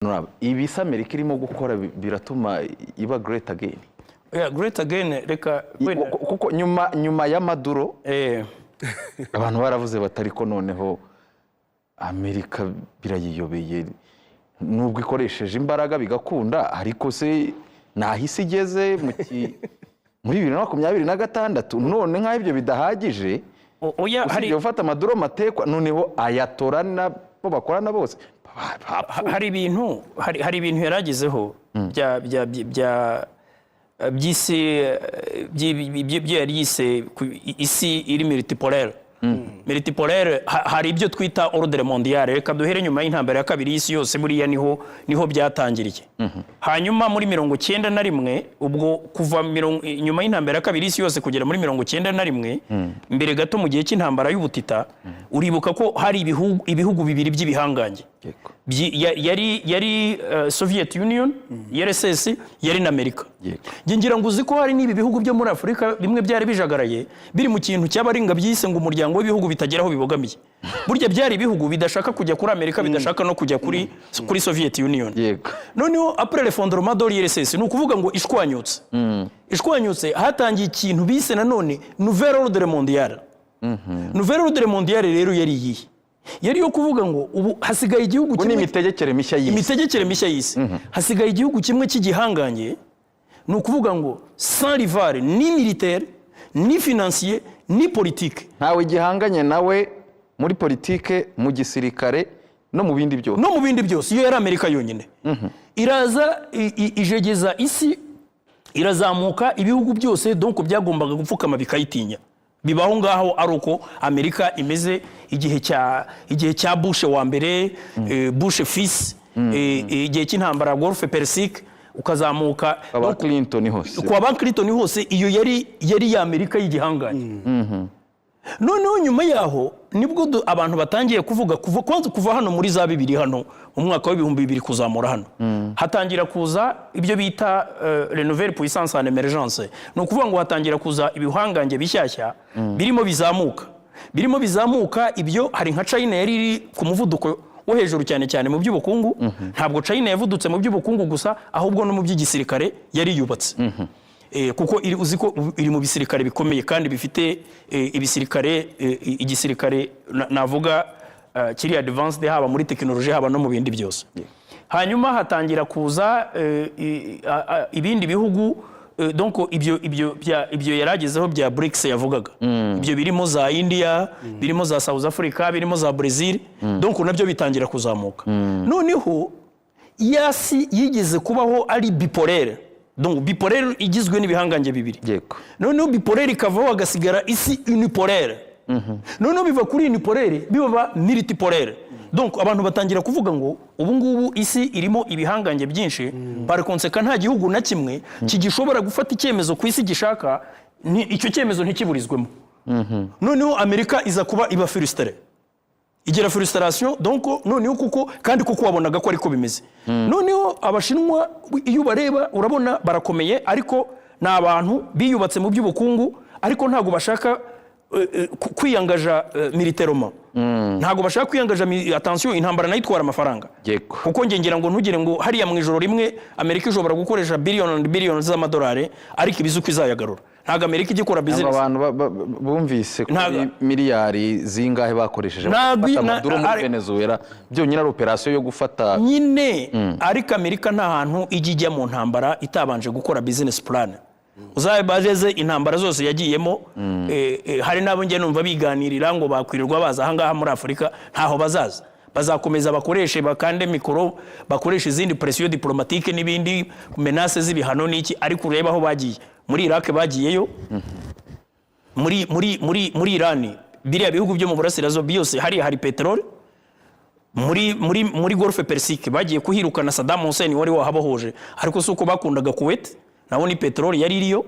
Honorable, ibi se Amerika irimo gukora biratuma iba great again? Yeah, great again, reka wenda. Kuko nyuma ya Maduro abantu baravuze batari ko noneho Amerika birayiyobeye, nubwo ikoresheje imbaraga bigakunda, ariko se naho isi igeze muri 2026, none nk'aho ibyo bidahagije, Oya, hari usibye gufata Maduro matekwa, noneho ayatora nabo bakorana bose bapfuye. Hari ibintu yaragezeho bya by'isi, byo yari yise isi iri multipolaire. Multipolaire, hari ibyo twita ordre mondial. Reka duhere nyuma y'intambara ya kabiri y'isi yose, buriya niho byatangiriye. Hanyuma muri 91, ubwo kuva nyuma y'intambara ya kabiri y'isi yose kugera muri 91, mbere gato mu gihe cy'intambara y'ubutita, uribuka ko hari ibihugu bibiri by'ibihangange. Yari Soviet Union, URSS, yari na Amerika. Njye ngira ngo uzi ko hari n'ibi bihugu byo muri Afurika bimwe byari bijagaraye, biri mu kintu cy'abaringa byise ngo umuryango w'ibihugu bitagira aho bibogamiye. Burya byari ibihugu bidashaka kujya kuri Amerika, bidashaka no kujya kuri Soviet Union. Noneho après l'effondrement de l'URSS, ni ukuvuga ngo ishwanyutse, hatangiye ikintu bise nanone nouvelle ordre mondial. Nouvelle ordre mondial rero yari iyihe? Yari iyo kuvuga ngo ubu hasigaye igihugu Ubu ni kimwe. Imitegekere mishya y'isi. Imitegekere mishya y'isi. Hasigaye igihugu kimwe cy'igihangange, ni ukuvuga ngo sans rival, ni militaire, ni financier, ni politique. Ntawe gihanganye nawe muri politike, mu gisirikare no mu bindi byose. No mu bindi byose. Iyo yari Amerika yonyine. Iraza ijegeza isi, irazamuka, ibihugu byose donc byagombaga gupfukama bikayitinya. Bibaho ngaho ari uko Amerika imeze igihe cya Bush wa mbere, Bush fils, igihe cy'intambara ya Golfe Persique, ukazamuka Aba Clinton hose. Kwa ba Clinton hose. Iyo yari ya Amerika y'igihangange. Noneho nyuma yaho nibwo abantu batangiye kuvuga kuva, kwanza kuva hano muri za bibiri, hano mu mwaka w'2000 kuzamura hano, hatangira kuza ibyo bita les nouvelles puissances en émergence. Ni ukuvuga ngo hatangira kuza ibihangange bishyashya birimo bizamuka. Ibyo hari nka China yari iri ku muvuduko wo hejuru cyane cyane mu by'ubukungu. Ntabwo China yavudutse mu by'ubukungu gusa, ahubwo no mu by'igisirikare yari yubatse. Kuko uzi ko iri mu bisirikare bikomeye kandi bifite ibisirikare, igisirikare navuga kiri advanced, haba muri tekinoloji, haba no mu bindi byose. Hanyuma hatangira kuza ibindi bihugu, donc ibyo yaragezeho bya BRICS yavugaga, ibyo birimo za India, birimo za South Africa, birimo za Brazil, donc nabyo bitangira kuzamuka. Noneho yasi yigeze kubaho ari bipolaire, donc bipolaire igizwe n'ibihangange bibiri. Noneho bipolaire ikavaho, hagasigara isi unipolaire. Noneho biva kuri unipolaire biba multipolaire. Donc abantu batangira kuvuga ngo ubu ngubu isi irimo ibihangange byinshi, par conséquent nta gihugu na kimwe kigishobora gufata icyemezo ku isi gishaka, icyo cyemezo ntikiburizwemo. Noneho Amerika iza kuba iba frustrée, igira frustration. Donc noneho kuko kandi kuko wabonaga ko ariko bimeze, noneho Abashinwa iyo ubareba urabona barakomeye, ariko ni abantu biyubatse mu by'ubukungu, ariko ntabwo bashaka kwiyangaja militairement. Ntabwo bashaka kwiyangaja attention, intambara nayo itwara amafaranga. Kuko nge ngira ngo ntugire ngo hariya mu ijoro rimwe Amerika ishobora gukoresha billion and billion z'amadolari, ariko ibizi uko izayagarura. Ntabwo Amerika ijya ikora Ntabwo business. Abantu bumvise kuri miliyari zingahe bakoresheje gufata Maduro muri Venezuela byonyine, ari operasiyo yo gufata. Nyine, ariko Amerika nta hantu ijya mu ntambara itabanje gukora business plan. Uzabageze intambara zose yagiyemo, hari n'abo njya numva biganirira ngo bakwirirwa baza ahangaha muri Afurika. Ntaho bazaza, bazakomeza bakoreshe, bakande mikoro, bakoreshe izindi pression diplomatique n'ibindi, menaces z'ibihano n'iki. Ariko urebe aho bagiye muri Iraq, bagiyeyo muri Irani, biriya bihugu byo mu burasirazuba byose, hariya hari peteroli. Muri Golfe Persique bagiye kuhirukana Saddam Hussein wari wahabohoje, ariko si uko bakundaga Kuwait, naho ni peteroli yari iriyo.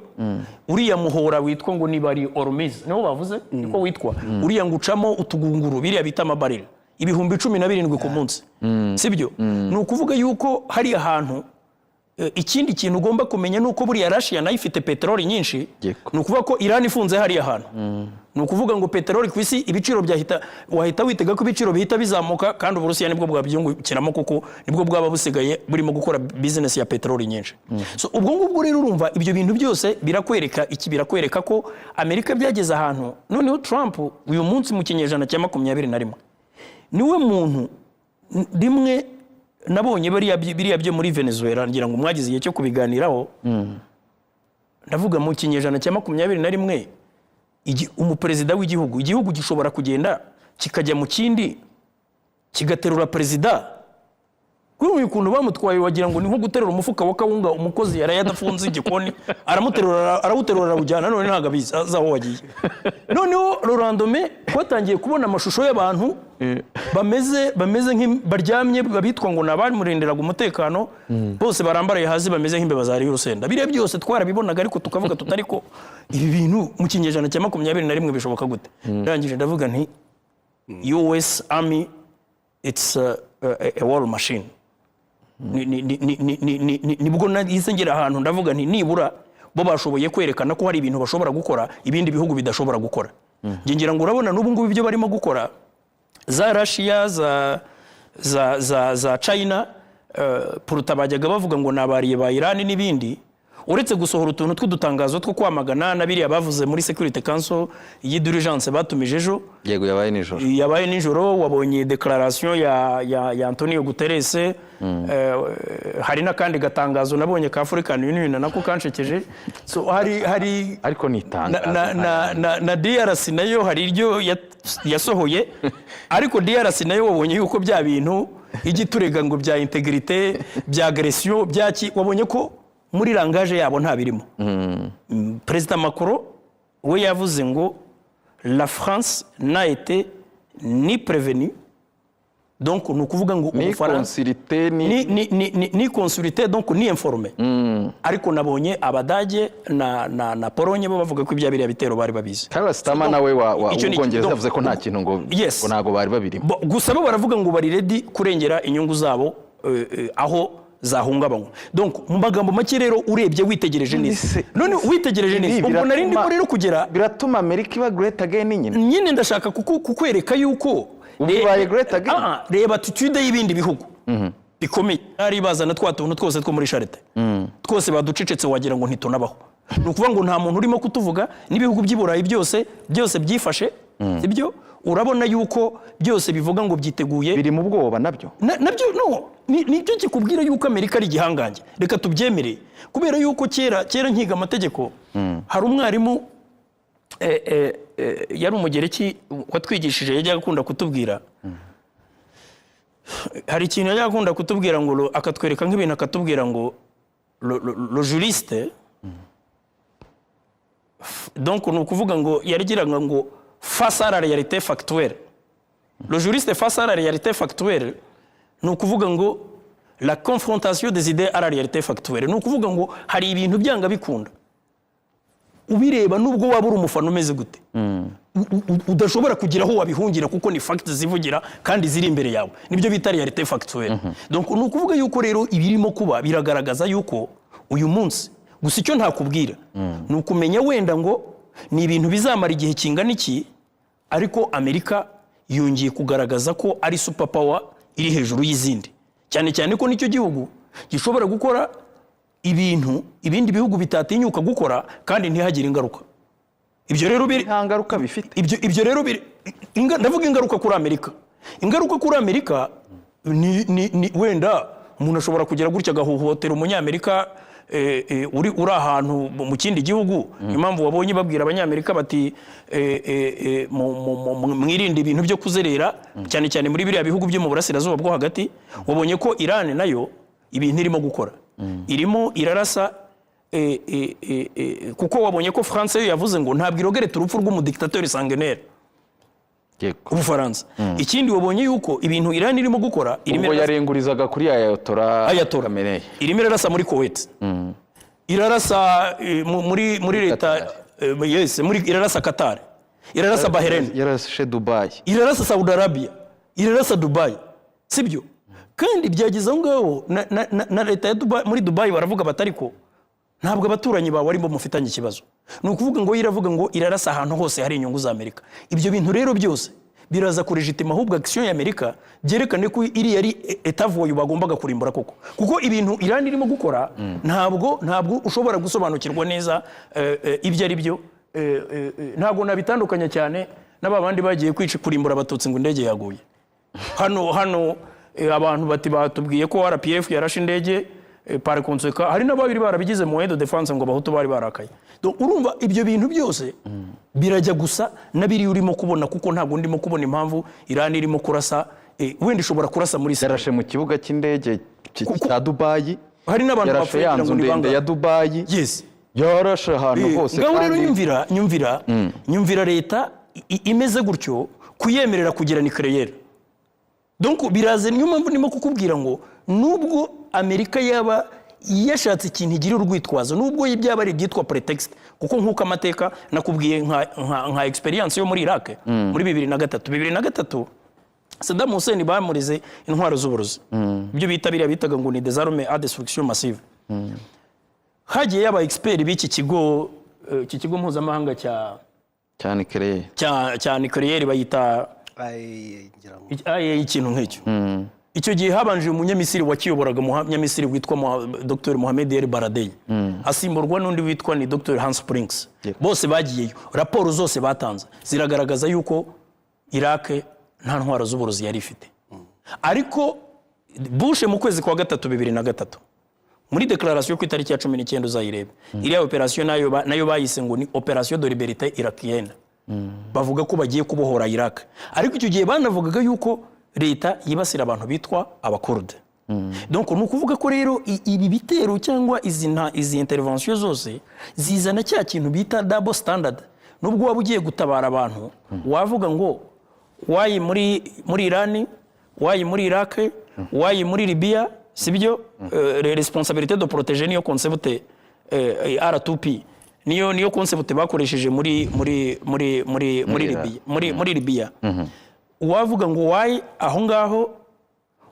Uriya muhora witwa ngo niba ari Hormuz, niwo bavuze niko witwa, uriya ngo ucamo utugunguru, biriya bita amabaril, 17,000 ku munsi, sibyo? Ni ukuvuga yuko hariya hantu Ikindi kintu ugomba kumenya ni uko buriya Russia nayo ifite peteroli nyinshi. Ni ukuvuga ko Iran ifunze hariya hantu, ni ukuvuga ngo peteroli ku isi ibiciro byahita, wahita witega ko ibiciro bihita bizamuka, kandi Uburusiya nibwo bwabyungukiramo, kuko nibwo bwaba busigaye burimo gukora bizinesi ya peteroli nyinshi. So ubwo ngubwo rero urumva ibyo bintu byose birakwereka iki? Birakwereka ko Amerika byageze ahantu noneho Trump uyu munsi mu kinyejana cya 21 niwe muntu rimwe nabonye biriya byo muri Venezuela, ngira ngo mwagize igihe cyo kubiganiraho. Ndavuga mu kinyejana cya 21, umuperezida w'igihugu, igihugu gishobora kugenda kikajya mu kindi kigaterura perezida. Kuri uyu ukuntu bamutwaye, wagira ngo ni nko guterura umufuka wa kawunga. Umukozi yaraye adafunze igikoni, aramuterura, arawuterura, arawujyana, none ntabwo abizi azi aho wagiye. Noneho le lendemain twatangiye kubona amashusho y'abantu bameze baryamye, babitwa ngo ni abamurindiraga umutekano, bose barambaraye hasi bameze nk'imbeba zariye urusenda. Biriya byose twarabibonaga, ariko tukavuga tutari ko ibi bintu mu kinyejana cya 21 bishoboka gute? Ndangije ndavuga nti US Army, it's a war machine. Nibwo nahise ngera ahantu ndavuga nti nibura bo bashoboye kwerekana ko hari ibintu bashobora gukora ibindi bihugu bidashobora gukora. Njye ngira ngo urabona n'ubu ngubu ibyo barimo gukora, za Russia, za China, puruta bajyaga bavuga ngo ni aba alliés ba Iran n'ibindi, uretse gusohora utuntu tw'udutangazo two kwamagana na biriya bavuze muri Security Council y'idurigence batumije ejo. Yego, yabaye nijoro. Yabaye nijoro. Wabonye déclaration ya Antonio Guterres. Hari n'akandi gatangazo nabonye ka African Union nako kanshekeje. So hari Ariko ni itangazo. Na DRC nayo hari iryo yasohoye, ariko DRC nayo wabonye yuko bya bintu ijya iturega ngo bya intégrité, bya agression, byaki, wabonye ko muri langage yabo nta birimo. Perezida Macron we yavuze ngo la France n'a été ni prévenue, donc ni ukuvuga ngo Ni Ubufaransa consulté ni ni consulté, donc ni informé. Ariko nabonye Abadage na Polonye bo bavuga ko ibya biriya bitero bari babizi. Keir Starmer nawe wa Icyo ni- w'Ubwongereza donc- yavuze ko nta kintu ngo Yes. ngo ntabwo bari babirimo. Gusa bo baravuga ngo bari ready kurengera inyungu zabo aho zahungabanywa. Donc mu magambo make rero, urebye witegereje neza, none witegereje neza, Ibi ubwo nari ndimo biratuma- rero kugera biratuma Amerika iba great again nyine. Nyine ndashaka kukwereka yuko Ubu ibaye great again? Ah, ah, reba attitude y'ibindi bihugu bikomeye, ari bazana twa tuntu twose two muri charte twose baducecetse, wagira ngo ntitunabaho. Ni ukuvuga ngo nta muntu urimo kutuvuga, n'ibihugu by'i Burayi byose byose byifashe sibyo. Urabona yuko byose bivuga ngo byiteguye. Biri mu bwoba nabyo. Nabyo no nibyo kikubwira yuko Amerika ari igihangange. Reka tubyemere, kubera yuko kera kera nkiga amategeko, hari umwarimu yari Umugereki watwigishije, yajyaga akunda kutubwira, hari ikintu yajyaga akunda kutubwira ngo akatwereka nk'ibintu, akatubwira ngo le juriste, donc ni ukuvuga ngo yarigiraga ngo face à la réalité factuelle, le juriste face à la réalité factuelle, ni ukuvuga ngo la confrontation des idées à la réalité factuelle, ni ukuvuga ngo hari ibintu byanga bikunda ubireba, nubwo waba uri umufana umeze gute, udashobora kugira aho wabihungira, kuko ni facts zivugira kandi ziri imbere yawe. Nibyo bita réalité factuelle. Donc ni ukuvuga yuko rero ibirimo kuba biragaragaza yuko uyu munsi, gusa icyo ntakubwira ni ukumenya wenda ngo ni ibintu bizamara igihe kingana iki, ariko Amerika yongeye kugaragaza ko ari super power iri hejuru y'izindi, cyane cyane ko nicyo gihugu gishobora gukora ibintu ibindi bihugu bitatinyuka gukora kandi ntihagire ingaruka. Ibyo rero biri Nta ngaruka bifite. Ibyo rero biri ndavuga ingaruka kuri Amerika. Ingaruka kuri Amerika ni wenda umuntu ashobora kugira gutya agahohotera Umunyamerika uri ahantu mu kindi gihugu. Niyo mpamvu wabonye babwira Abanyamerika bati mwirinde ibintu byo kuzerera, cyane cyane muri biriya bihugu byo mu Burasirazuba bwo Hagati. Wabonye ko Iran nayo ibintu irimo gukora, irimo irarasa, kuko wabonye ko France yo yavuze ngo ntabwo iregretta urupfu rw'umudictateur sanguinaire. Ubufaransa. Ikindi, wabonye yuko ibintu Iran irimo gukora, irimo Ubwo irarasa- yarengurizaga kuri Ayatollah Ayatollah. Khamenei. Irimo irarasa muri Kuwait, irarasa muri leta, yes, muri irarasa Qatar, irarasa Bahrain. Yarashe Dubai. Irarasa Saudi Arabia, irarasa Dubai, sibyo? Kandi byageze aho ngaho na leta ya Dubai, muri Dubai baravuga bati: "Ariko ntabwo abaturanyi bawe arimo mufitanye ikibazo." Ni ukuvuga ngo iravuga ngo irarasa ahantu hose hari inyungu za Amerika. Ibyo bintu rero byose biraza kulegitima ahubwo action ya Amerika, byerekane ko iriya ari État voyou bagombaga kurimbura koko, kuko ibintu Iran irimo gukora ntabwo ushobora gusobanukirwa neza ibyo ari byo. Ntabwo nabitandukanya cyane n'aba bandi bagiye kwica, kurimbura Abatutsi ngo indege yaguye hano. Abantu bati batubwiye ko RPF yarashe indege. Par conséquent hari n'ababiri barabigize moyen de défense ngo Abahutu bari barakaye. Donc, urumva ibyo bintu byose birajya gusa na biriya urimo kubona, kuko ntabwo ndimo kubona impamvu Iran irimo kurasa. Wenda ishobora kurasa muri Israel. Yarashe mu kibuga cy'indege cya Dubayi. Hari n'abantu Yarashe bapfuye ya kugira nzu ngo ni ndende bangahe. ya Dubayi. Yarashe ahantu hose. Ngaho rero Kandi nyumvira leta imeze gutyo kuyemerera kugira nucléaire. Donc biraze, niyo mpamvu ndimo kukubwira ngo nubwo Amerika yaba yashatse ikintu igira urwitwazo, nubwo byaba ari ibyitwa prétexte, kuko nk'uko amateka nakubwiye nka expérience yo muri Iraq muri 2003, 2003 Saddam Hussein bamurize intwaro z'uburozi, ibyo bita biriya bitaga ngo ni des armes à destruction massive. Hagiye yaba expert b'iki kigo, iki kigo mpuzamahanga cya Cyane kereye. cya nucléaire bayita Ay, ngira ngo IAEA, ikintu nk'icyo. Icyo gihe habanje umunyamisiri wakiyoboraga, umunyamisiri witwa Dr Mohamed El Baradei, asimburwa n'undi witwa ni Dr Hans Blix. Bose bagiyeyo, raporo zose batanze ziragaragaza yuko Iraq nta ntwaro z'uburozi yari ifite. Ariko Bush mu kwezi kwa gatatu 2003, muri déclaration ku itariki ya 19, uzayirebe, iriya opération nayo bayise ngo ni opération de liberté irakienne, bavuga ko bagiye kubohora Iraq. Ariko icyo gihe banavugaga yuko leta yibasira abantu bitwa Abakurde. Donc ni ukuvuga ko rero ibi bitero cyangwa izi intervention zose zizana cya kintu bita double standard. Nubwo waba ugiye gutabara abantu, wavuga ngo why muri Irani, why muri Iraq, why muri Libya, sibyo? Responsabilité de protéger niyo concept, R2P niyo concept bakoresheje muri Iraq. Libya, muri Libya. Wavuga ngo why aho ngaho,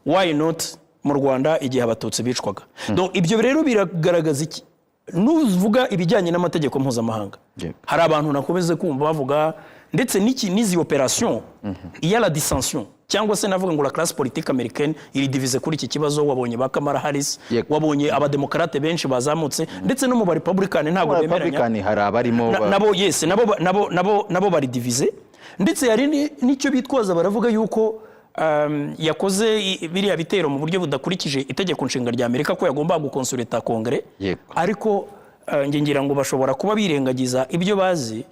why not mu Rwanda igihe Abatutsi bicwaga? Donc ibyo rero biragaragaza iki? Nuvuga ibijyanye n'amategeko mpuzamahanga, hari abantu nakomeze kumva bavuga ndetse n'iki n'izi opération iya la dissension, cyangwa se navuga ngo la classe politique américaine iri divisée kuri iki kibazo. Wabonye ba Kamala Harris, wabonye abademokarate benshi bazamutse, ndetse no mu ba Republican ntabwo bemeranya. Republican hari abarimo Nabo, yes, nabo bari divisés. Ndetse hari n'icyo bitwaza, baravuga yuko yakoze biriya bitero mu buryo budakurikije itegeko nshinga rya Amerika, ko yagombaga gukonsulta Kongere. Ariko njye ngira ngo bashobora kuba birengagiza ibyo bazi.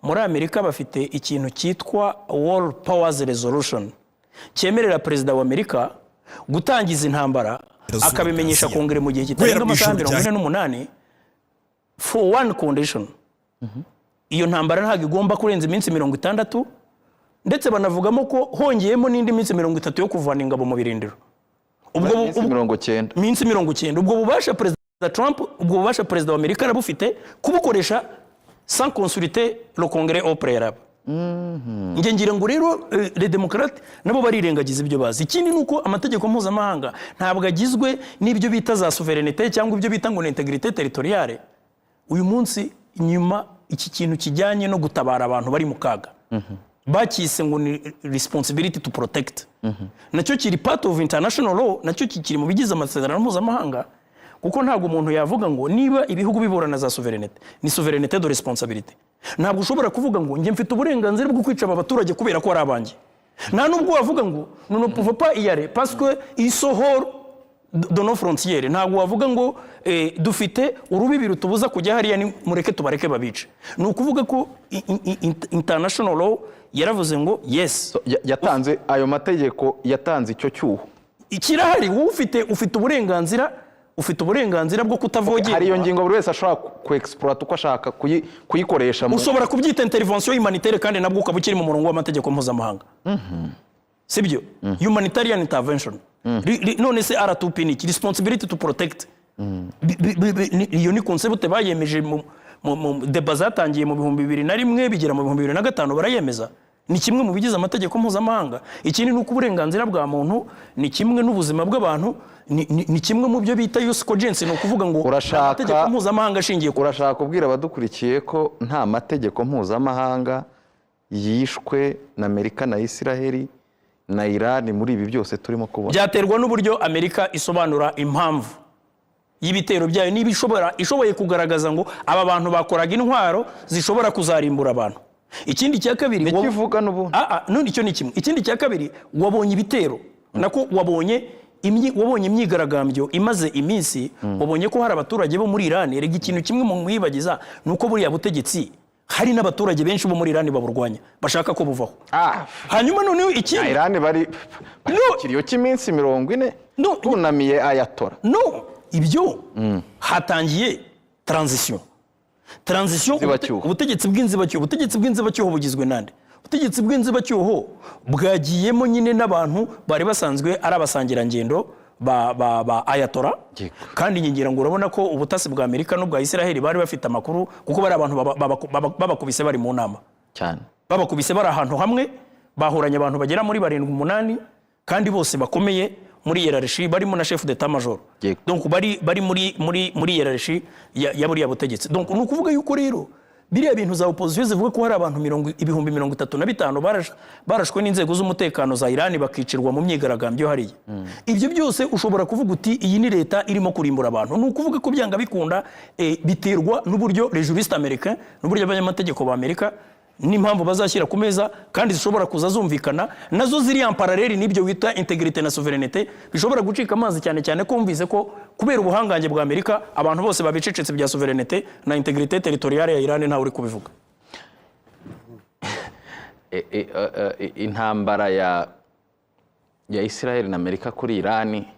Muri Amerika bafite ikintu cyitwa War Powers Resolution cyemerera perezida wa Amerika gutangiza intambara Izuba akabimenyesha rya Kongere mu gihe kitarenga Guhera mu amasaha ijoro mirongo rya ine n'umunani for one condition: iyo ntambara ntabwo igomba kurenza iminsi 60, ndetse banavugamo ko hongeyemo n'indi minsi 30 yo kuvana ingabo mu birindiro. Ubwo Iminsi 90. Minsi 90. Ubwo bubasha perezida Trump, ubwo bubasha perezida wa Amerika arabufite kubukoresha sans consulter le Congrès au préalable. Njye ngira ngo rero les démocrates nabo barirengagiza ibyo bazi. Ikindi ni uko amategeko mpuzamahanga ntabwo agizwe n'ibyo bita za souveraineté cyangwa ibyo bita ngo ni intégrité territoriale. Uyu munsi nyuma iki kintu kijyanye no gutabara abantu bari mu kaga bakise ngo ni responsibility to protect, nacyo kiri part of international law, nacyo kikiri mu bigize amasezerano mpuzamahanga, kuko ntabwo umuntu yavuga ngo niba ibihugu biburana za souveraineté, ni souveraineté de responsabilité. Ntabwo ushobora kuvuga ngo njye mfite uburenganzira bwo kwica aba baturage kubera ko ari abanjye. Nta nubwo wavuga ngo nous ne pouvons pas y aller parce que ils sont hors de nos frontières. Ntabwo wavuga ngo dufite urubibi rutubuza kujya hariya, ni mureke tubareke babice. Ni ukuvuga ko international law yaravuze ngo yes. Yatanze ayo mategeko, yatanze icyo cyuho. Kirahari, wowe ufite uburenganzira bwo kutavogerwa. Hari iyo ngingo buri wese ashobora ku exploiter uko ashaka, kuyikoresha Ushobora kubyita intervention humanitaire, kandi nabwo ukaba ukiri mu murongo w'amategeko mpuzamahanga, sibyo? Humanitarian intervention. None se R2P ni iki? Responsibility to protect. Iyo ni concept bayemeje mu débats zatangiye mu 2001, bigera mu 2005 barayemeza. Ni kimwe mu bigize amategeko mpuzamahanga. Ikindi ni uko uburenganzira bwa muntu ni kimwe n'ubuzima bw'abantu, ni kimwe mu byo bita jus cogens, ni ukuvuga ngo amategeko mpuzamahanga ashingiye ku Urashaka kubwira abadukurikiye ko nta mategeko mpuzamahanga yishwe na Amerika na Isiraheli na Irani muri ibi byose turimo kubona? Byaterwa n'uburyo Amerika isobanura impamvu y'ibitero byayo. Niba ishoboye kugaragaza ngo aba bantu bakoraga intwaro zishobora kuzarimbura abantu. Ikindi cya kabiri Nicyo ivuga n'ubundi. Ah, ah, none icyo ni kimwe. Ikindi cya kabiri, wabonye ibitero, nako wabonye imyigaragambyo imaze iminsi, wabonye ko hari abaturage bo muri Irani. Erega ikintu kimwe mu mwibagiza ni uko buriya butegetsi hari n'abaturage benshi bo muri Irani baburwanya, bashaka ko buvaho. Hanyuma noneho ikindi Irani bari No. ku kiriyo cy'iminsi 40 No. bunamiye Ayatollah. No, ibyo hatangiye transition. Inzibacyuho. Ubutegetsi bw'inzibacyuho. Ubutegetsi bw'inzibacyuho bugizwe nande? Ubutegetsi bw'inzibacyuho bwagiyemo nyine n'abantu bari basanzwe ari abasangirangendo ba Ayatollah. Kandi ngira ngo urabona ko ubutasi bwa Amerika n'ubwa Israheli bari bafite amakuru, kuko bari abantu babakubise bari mu nama. Babakubise bari ahantu hamwe, bahuranye abantu bagera muri barindwi, umunani, kandi bose bakomeye muri hiérarchie, barimo na chef d'état major. Donc bari muri hiérarchie ya buriya butegetsi. Donc ni ukuvuga yuko rero biriya bintu za opposition zivuga ko hari abantu 35,000 barashwe n'inzego z'umutekano za Irani, bakicirwa mu myigaragambyo hariya, ibyo byose ushobora kuvuga uti iyi ni leta irimo kurimbura abantu. Ni ukuvuga ko byanga bikunda, biterwa n'uburyo les juristes américains, n'uburyo abanyamategeko ba Amerika n'impamvu bazashyira ku meza, kandi zishobora kuza zumvikana nazo ziri en parallèle n'ibyo wita intégrité na souveraineté, bishobora gucika amazi, cyane cyane ko wumvise ko kubera ubuhangange bwa Amerika abantu bose babicecetse. Bya souveraineté na intégrité territoriale ya Iran ntawe uri kubivuga. Intambara ya Israel na Amerika kuri Irani.